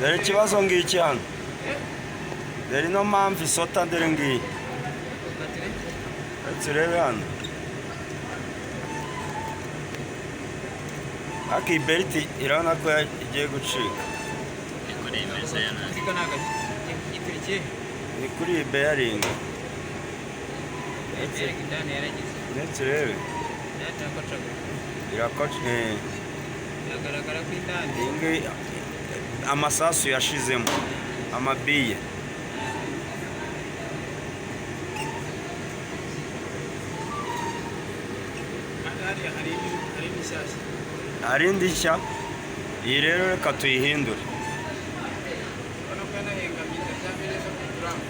Dore ikibazo ngiki hano. Dore ino mpamvu isota, dore ngiyi. Uretse urebe hano. Ariko iyi beriti irabona ko igiye gucika. Ni kuri iyi meza ya nabi. Ni kuri iyi beyaringi. Uretse urebe. Irakoce. Biragaragara ko indani Iyi ngiyi amasasu yashizemo. Amabiye. Kandi hariya hari indi nshyashya. Hari indi nshya. Iyi rero reka tuyihindure. Urabona ko yanahengamye itaryamye neza ku turamu.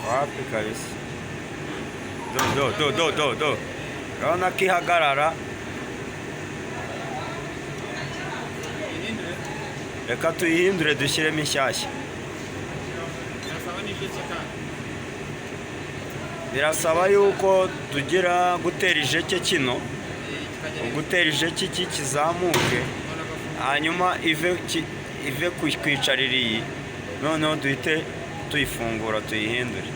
Wapi kabisa. Do do do do do do. Urabona ko ihagarara. Ihindure. Reka tuyihindure dushyiremo inshyashya. Birasaba n'ijeke kandi. Birasaba yuko tugira gutera ijeke kino, Kikajya hejuru. gutera ijeke iki kizamuke, Ubona ko hanyuma ive kwicarira iyi, noneho duhite tuyifungura tuyihindure.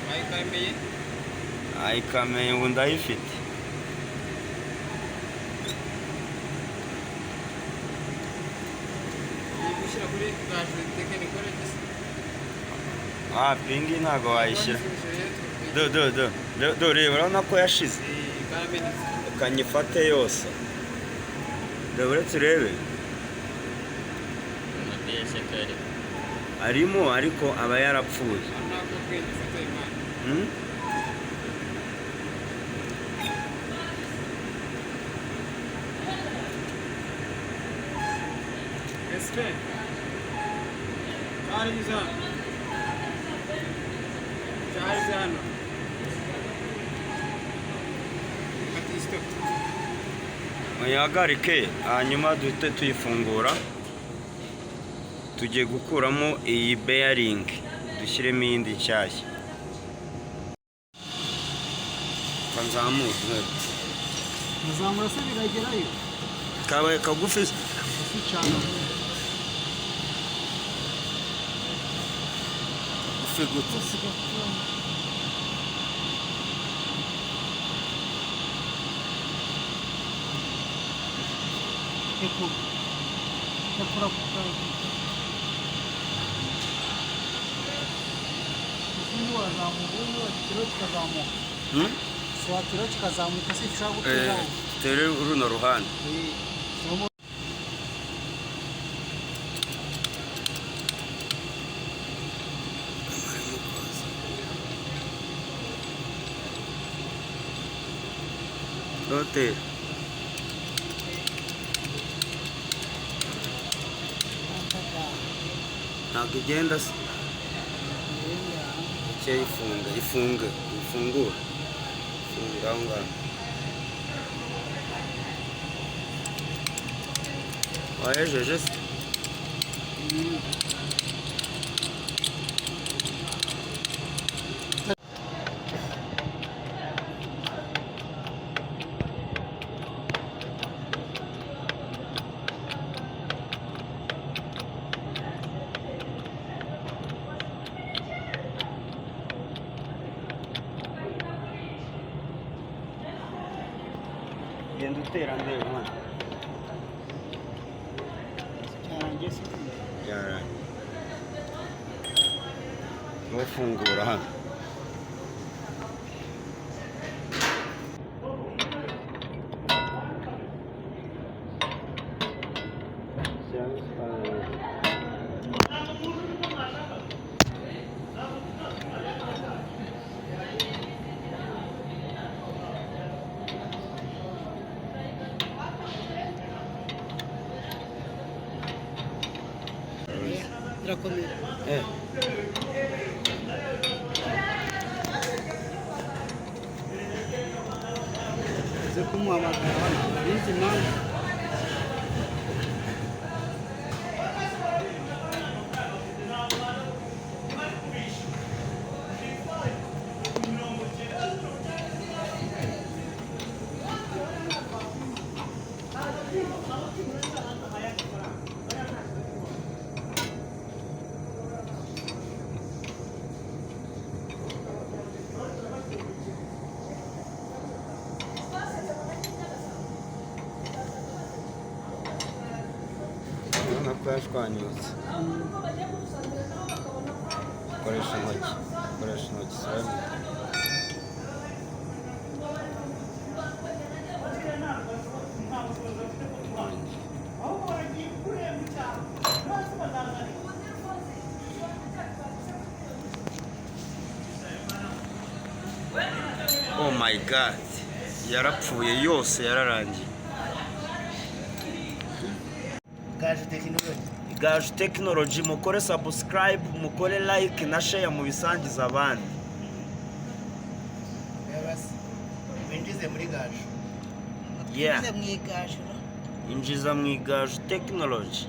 Wayikameye. Ayikameye ubu ndayifite. Iyi gushyira kuri gaju tekiniko regisi. Wapi, iyi ngiyi ntabwo wayishyira. Do do do do do, reba urabona ko yashize. Karamenetse. Reka nyifate yose. Dore uretse urebe. Amabiye se kari. Arimo ariko aba yarapfuye. Ntabwo ubwenge ufite Imana. Hmm? Espe. Cyari hano. Cyari hano. Ati stop. Muyihagarike hanyuma duhite tuyifungura. Tugiye gukuramo iyi bearing dushyiremo iyindi nshyashya. Nzamure. Muzamura se biragerayo? Kabaye kagufi. Gufi cyane. Kagufi gute? Tekura. Tekura ubundi wazamuka, ubundi wakiro kikazamuka. Hmm? Swatiro kikazamuka se gishobora guteraho. Tere runo ruhande. Rote. Ntabwo igenda se. Icyo ifunga, ifunga, ifungura. Funga aho ngaho. Wahejeje se? Genda utera ndeba mwana. Cyarangiye se? Byarangiye. Ntufungura hano. Birakomeye. Uze kumuhamagara hano. Bizi impamvu. Yashwanyutse. Koresha intoki, koresha intoki sirabira. Oh my God, yarapfuye yose, yararangiye. Gaju Tekinoloji. Gaju Tekinoloji, mukore subscribe, mukore like na share, mubisangiza abandi. Yabasi. Winjize muri Gaju. Yeah. Mu igajuru. Injiza mu Igaju Tekinoloji.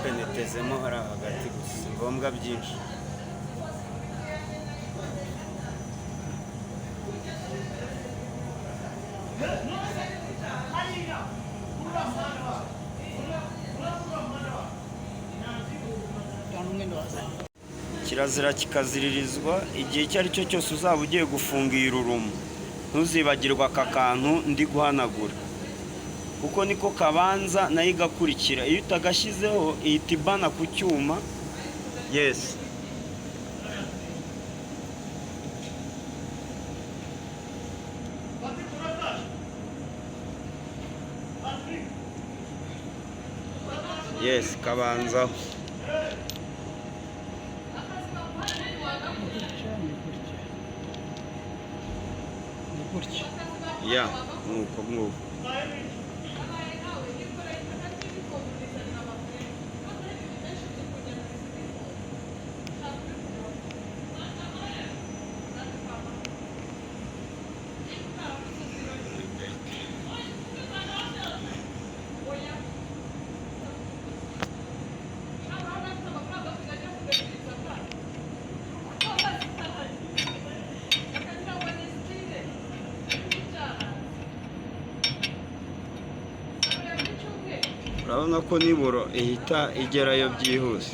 Penetezemo hariya hagati gusa, si ngombwa byinshi. Cyane umwenda wazamuka. Kirazira kikaziririzwa, igihe icyo ari cyo cyose uzaba ugiye gufunga iyi rurumu, ntuzibagirwe aka kantu ndi guhanagura, kuko niko kabanza nayo igakurikira. Iyo utagashyizeho ihita ibana ku cyuma. Yes. Yes, kabanzaho. Gutya ni gutya, ni gutya. Ya, nuko nguko. Urabona ko niburo ihita igerayo byihuse.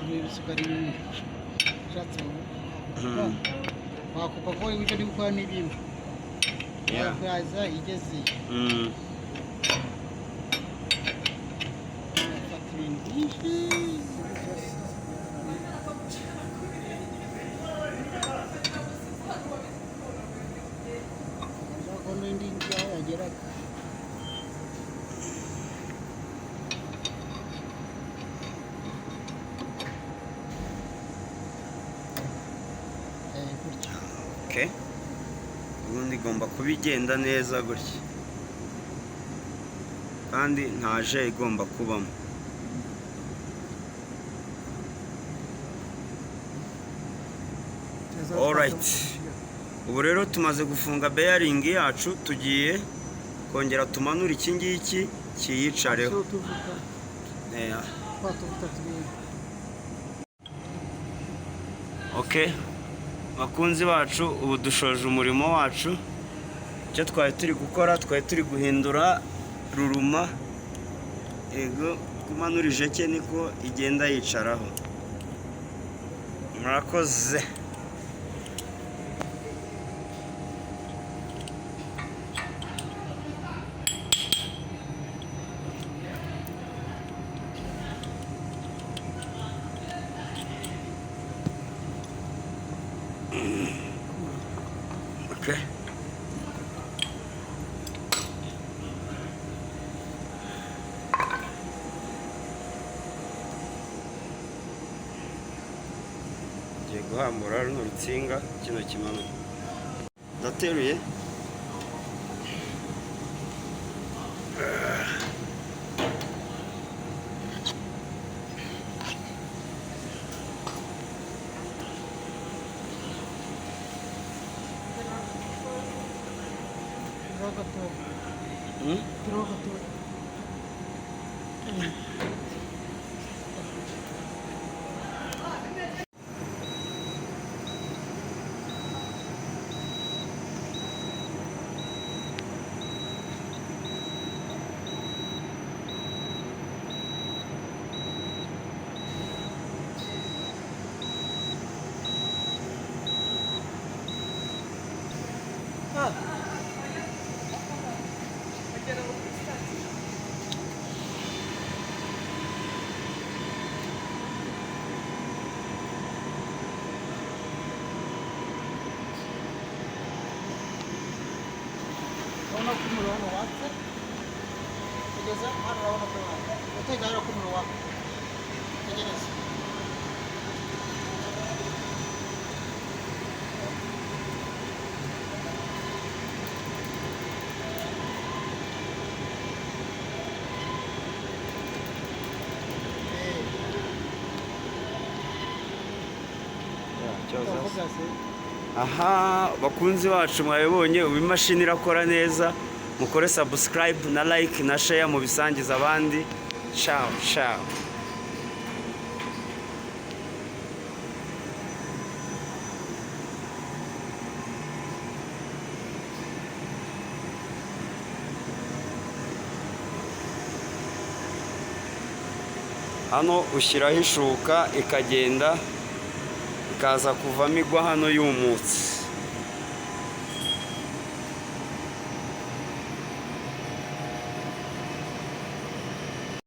Ibi bisuka ari bimwe ushatse wakupa ko ibyo uri gukora ni bimwe. Wazaza igeze ufata ibintu byinshi. Urashaka ko n'indi ngiyo aho yageraga. Gutya. Okay. Ubundi igomba kuba igenda neza gutya, kandi nta je igomba kubamo. Alright. Ubu rero tumaze gufunga bearing yacu, tugiye kongera tumanure iki ngiki kiyicareho. Shyiraho utuvuta. Twa tuvuta tubiri. Okay. Bakunzi bacu, ubu dushoje umurimo wacu. Icyo twari turi gukora, twari turi guhindura ruruma. Ego, kumanura ijeke niko igenda yicaraho. Murakoze. Okay. Ngiye guhambura runo rutsinga, kino kimanuka. Ndateruye. Turaho gatoya. Turaho gatoya. Urabona ko umuriro hano watse, kugeza hano urabona ko watse. Utegera hano ko umuriro waka, tegereza. Uravuga se? Aha, bakunzi bacu, mwabibonye, ubu imashini irakora neza. Mukore subscribe na like na share, mubisangiza abandi. Ciao ciao. Hano ushyiraho ishuka, ikagenda ikaza kuvamo igwa hano yumutse.